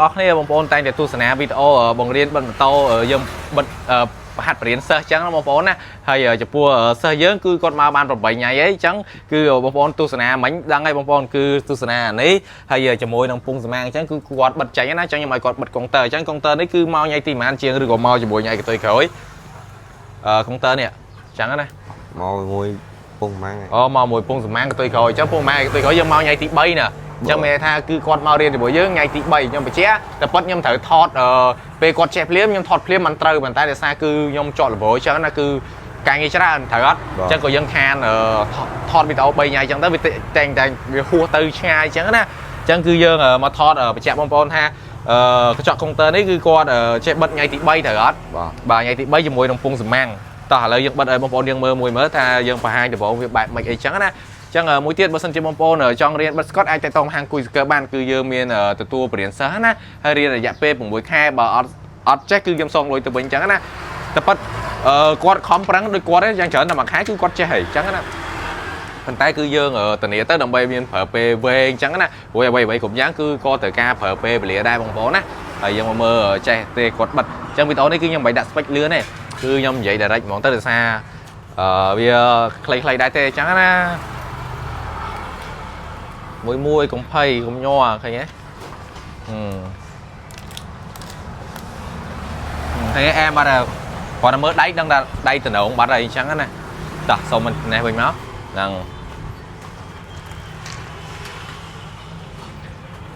អស់គ្នាបងប្អូនតែងតែទស្សនាវីដេអូបង្រៀនបិទម៉ូតូយើងបិទហាត់បរៀនសិស្សអញ្ចឹងណាបងប្អូនណាហើយចំពោះសិស្សយើងគឺគាត់មកបាន8ថ្ងៃអីអញ្ចឹងគឺបងប្អូនទស្សនាមិញដឹងហើយបងប្អូនគឺទស្សនានេះហើយជាមួយនឹងពងសមាងអញ្ចឹងគឺគាត់បិទចេញណាអញ្ចឹងខ្ញុំឲ្យគាត់បិទកុងទ័រអញ្ចឹងកុងទ័រនេះគឺមកថ្ងៃទីប៉ុន្មានជាងឬក៏មកជាមួយថ្ងៃកតុយក្រោយកុងទ័រនេះអញ្ចឹងណា មកមួយពងម៉ាំង អូមកមួយពងសមាងកតុយក្រោយអញ្ចឹងពងសមាងកតុយក្រោយយើងមកថ្ងៃទី3ណាអញ្ចឹងមានន័យថាគឺគាត់មករៀនជាមួយយើងថ្ងៃទី3ខ្ញុំបញ្ជាក់តែប៉ុតខ្ញុំត្រូវថតពេលគាត់ចេះភ្លាមខ្ញុំថតភ្លាមមិនត្រូវប៉ុន្តែដោយសារគឺខ្ញុំជាប់លវអញ្ចឹងណាគឺការងារច្រើនត្រូវអត់អញ្ចឹងក៏យើងខានថតវីដេអូ3ថ្ងៃអញ្ចឹងទៅវាតែងតែវាហួសទៅឆ្ងាយអញ្ចឹងណាអញ្ចឹងគឺយើងមកថតបញ្ជាក់បងប្អូនថាកញ្ចក់កុងទ័រនេះគឺគាត់ចេះបិទថ្ងៃទី3ត្រូវអត់ បាទ បាទថ្ងៃទី3ជាមួយនឹងពងសមាំងតោះឥឡូវយើងបិទឲ្យបងប្អូនយើងមើលមួយមើលថាយើងបង្ហាញដំបូងវាបែបម៉េចអីចឹងណាចឹងមួយទៀតបើសិនជាបងប្អូនចង់រៀនបិទស្កុតអាចតាក់ទងហាងគួយស្កើបានគឺយើងមានទទួលបរិញ្ញាសិស្សណាហើយរៀនរយៈពេល6ខែបើអត់អត់ចេះគឺខ្ញុំសងលុយទៅវិញចឹងណាតែប៉ិតគាត់ខំប្រឹងដូចគាត់ទេយ៉ាងច្រើនតែមួយខែគឺគាត់ចេះហើយចឹងណាប៉ុន្តែគឺយើងធានាទៅដើម្បីមានប្រើពេលវែងចឹងណាព្រោះអ្វីអ្វីគ្រប់យ៉ាងគឺក៏ត្រូវការប្រើពេលវេលាដែរបងប្អូនណាហើយយើងមកមើលចេះទេគាត់បិទចឹងវីដេអូនេះគឺខ្ញុំមិនបាច់ដាក់ស្ពេចលឿនទេគឺខ្ញុំនិយាយ direct ហ្មងទៅដោយសារអឺវាខ្លីៗដែរទេចឹងណាមួយមួយកុំភ័យកុំញ័រឃើញទេហឹមឃើញទេអែមបាត់ហើយគាត់តែមើលដៃដឹងថាដៃតំណងបាត់ហើយអញ្ចឹងណាតោះសូមនេះវិញមកហ្នឹង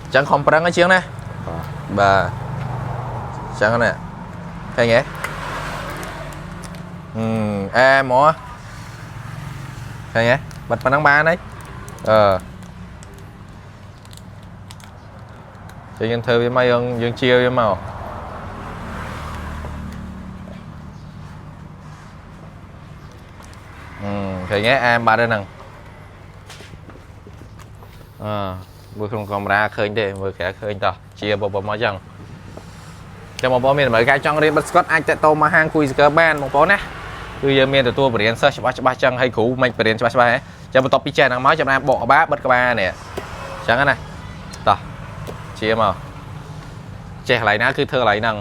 អញ្ចឹងខំប្រឹងឲ្យជាងណា បាទ បាទអញ្ចឹងណាឃើញទេហឹមអែមហ្មងឃើញទេបាត់ប៉ុណ្ណឹងបានហើយអឺចឹងយើងធ្វើវាមកយើងយើងជាវាមកអឺឃើញទេអែមបាត់ហើយហ្នឹងអឺមើលក្នុងកាមេរ៉ាឃើញទេមើលក្រៅឃើញតោះជាបបមកចឹង ចាំបងប្អូនមានតម្រូវការចង់រៀនបិទស្កុតអាចតាក់ទងមកហាងគួយស្កើបានបងប្អូនណាគឺយើងមានទទួលបរិញ្ញាសិស្សច្បាស់ច្បាស់ចឹងហើយគ្រូមិនបរិញ្ញាច្បាស់ច្បាស់ហ៎ចាំបន្ទាប់ពីចេះហ្នឹងមកចាំណាបកក្បាលបិទក្បាលនេះចឹងណាតោះជាមកចេះកន្លែងណាគឺធ្វើកន្លែងហ្នឹង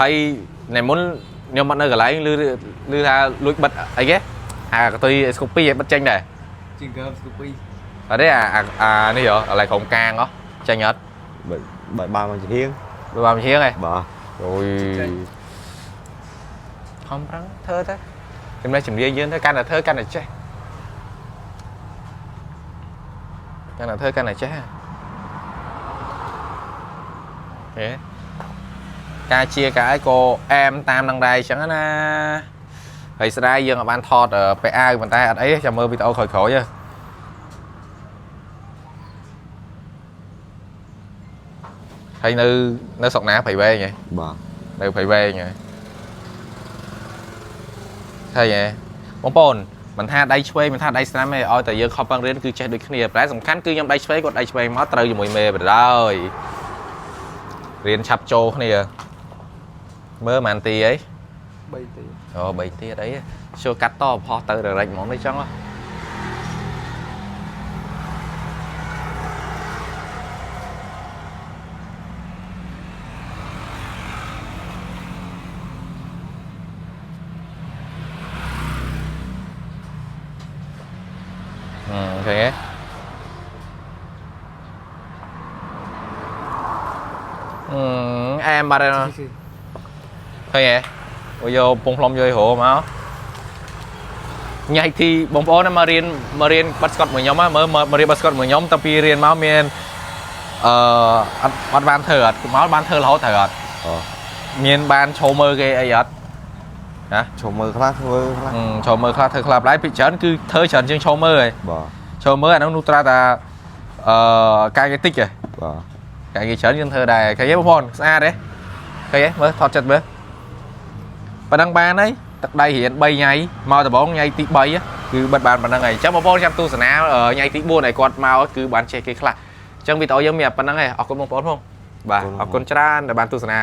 ហើយនៅមុនខ្ញុំអត់នៅកន្លែងឮឮថាលួចបិទអីគេអាកតុយស្កូពីឲ្យបិទចេញដែរ ជាងកើមស្គូពី អត់ទេអាអាអានេះហ៎កន្លែងក្រុមកាងហ៎ចេញអត់ បើបើបានមកជាហៀង បើបានជាងហ៎ បាទ អូយខំប្រឹងធ្វើទៅចំណេះជំនាញយើងទៅកាន់តែធ្វើកាន់តែចេះកាន់តែធ្វើកាន់តែចេះហ៎ហេការជាការអីក៏អែមតាមនឹងដែរអញ្ចឹងណាហើយស្ដាយយើងអាចបានថតពាក់អាវប៉ុន្តែអត់អីទេចាំមើលវីដេអូក្រោយៗហ៎ហើយនៅនៅស្រុកណាព្រៃវែងហ៎ បាទ នៅព្រៃវែងហ៎ឃើញហ៎បងប្អូនមិនថាដៃឆ្វេងមិនថាដៃស្ដាំទេឲ្យតែយើងខំប្រឹងរៀនគឺចេះដូចគ្នាតែសំខាន់គឺខ្ញុំដៃឆ្វេងគាត់ដៃឆ្វេងមកត្រូវជាមួយមេបណ្ដោយរៀនឆាប់ចូលគ្នាមើលប៉ុន្មានទីអី 3ទី អូ3ទៀតអីចូលកាត់តផុសទៅររិចហ្មងនេះចង់ហ៎អឺឃើញទេអឺអែមបាត់ហើយណោះ ឃើញទេអូយកពងផ្លុំយកឲ្យរមកញ៉ៃទីបងប្អូនណាមករៀនមករៀនបាត់ស្កុតមួយខ្ញុំណាមើលមករៀនបាត់ស្កុតមួយខ្ញុំតាំងពីរៀនមកមានអឺអត់អត់បានធ្វើអត់មកបានធ្វើរហូតត្រូវអត់ អូ មានបានឈោមើលគេអីអត់ណា ឈុំមើលខ្លះធ្វើខ្លះ ឈោមើលខ្លះធ្វើខ្លះបន្លែពីច្រើនគឺធ្វើច្រើនជាងឈោមើលហើយ បាទ ឈោមើលអានោះនោះត្រាតាអឺកាយគេតិចហ៎ បាទ កាយគេច្រើនយើងធ្វើដែរឃើញទេបងប្អូនស្អាតទេឃើញទេមើលថតចិត្តមើលប៉ុណ្ណឹងបានហើយទឹកដៃរៀន3ថ្ងៃមកដំបូងថ្ងៃទី3គឺបិទបានប៉ុណ្ណឹងហើយអញ្ចឹងបងប្អូនចាំទស្សនាថ្ងៃទី4ឲ្យគាត់មកគឺបានចេះគេខ្លះអញ្ចឹងវីដេអូយើងមានប៉ុណ្ណឹងហើយអរគុណបងប្អូនផងបាទអរគុណច្រើនដែលបានទស្សនា